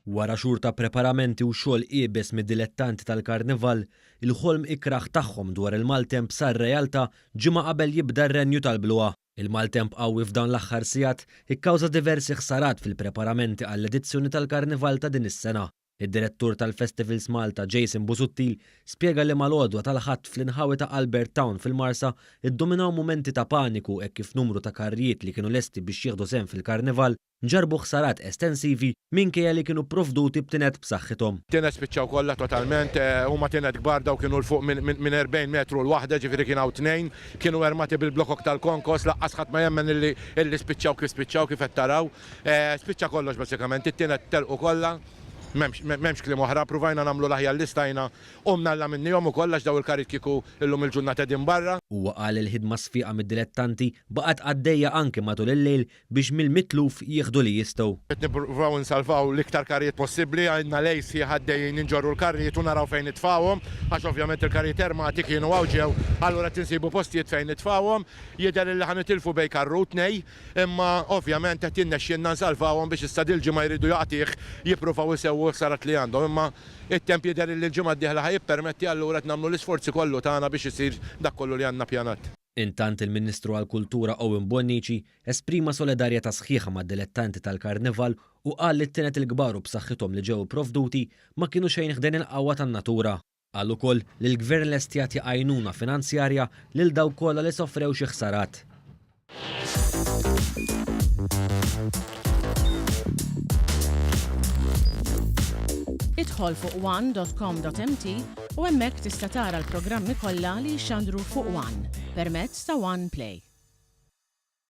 Wara xhur ta' preparamenti u xogħol iebes mid-dilettanti tal-Karnival, il-ħolm ikrah tagħhom dwar il-maltemp sar realtà ġimgħa qabel jibda r-Renju tal-Bluha. Il-maltemp qawwi f'dawn l-aħħar sigħat ikkawża diversi ħsarat fil-preparamenti għall-edizzjoni tal-Karnival ta' din is-sena. Id-Direttur tal-Festivals Malta Jason Busuttil spjega li mal-għodwa tal-Ħadd fl-inħawi ta' Albert Town fil-Marsa ddominaw mumenti ta' paniku hekk kif numru ta' karrijiet li kienu lesti biex jieħdu sehem fil-Karnival ġarrbu ħsarat estensivi minkejja li kienu pprovduti b'tined b'saħħithom. Tined spiċċaw kollha totalment, huma tined kbar dawn kienu 'l fuq minn 40 metru l-waħda ġifieri kien hawn tnejn, kienu armati bil-blokok tal-konkos, laqqas ħadd ma jemmen illi spiċċaw kif spiċċaw kif qed taraw. Spiċċa kollox bażikament, it-tienet telqu kollha, m'hemmx m'hemmx kliem oħra, pruvajna nagħmlu l-aħjar li stajna u mnalla minnihom ukoll għax daw il-karrijiet kieku illum il-ġurnata qegħdin barra. Huwa qal li l-ħidma sfiqa mid-dilettanti baqgħet għaddejja anki matul il-lejl biex mill-mitluf jieħdu li jistgħu. Qed nippruvaw insalvaw l-iktar karrijiet possibbli, għandna lejl sħiħ għaddejjin inġorru l-karrijiet u naraw fejn nitfgħuhom, għax ovvjament il-karrijiet armati kienu hawn ġew, allura qed insibu postijiet fejn nitfgħuhom. Jidher illi ħa nitilfu bejn karru u tnej. Imma ovvjament qed jirnexxielna nsalvawhom biex issa dil-ġimgħa jridu jaqtigħ jippruvaw isewwu l-ħsarat li għandhom. Imma it-temp jidher illi l-ġimgħa d-dieħla ħa jippermetti allura qed nagħmlu l-isforzi kollu tagħna biex isir dak kollu li għandna ppjanat. Intant il-Ministru għall-Kultura Owen Bonnici esprima solidarjetà sħiħa mad-dilettanti tal-Karnival u qal li t-tined il-kbar u b'saħħithom li ġew ipprovduti ma kienu xejn ħdejn il-qawwa tan-natura. Qal ukoll li l-Gvern lest jagħti għajnuna finanzjarja lil dawk kollha li sofrew xi ħsarat. Idħol fuq one.com.mt u hemmhekk tista' tara l-programmi kollha li jixxandru fuq One permezz ta' One Play.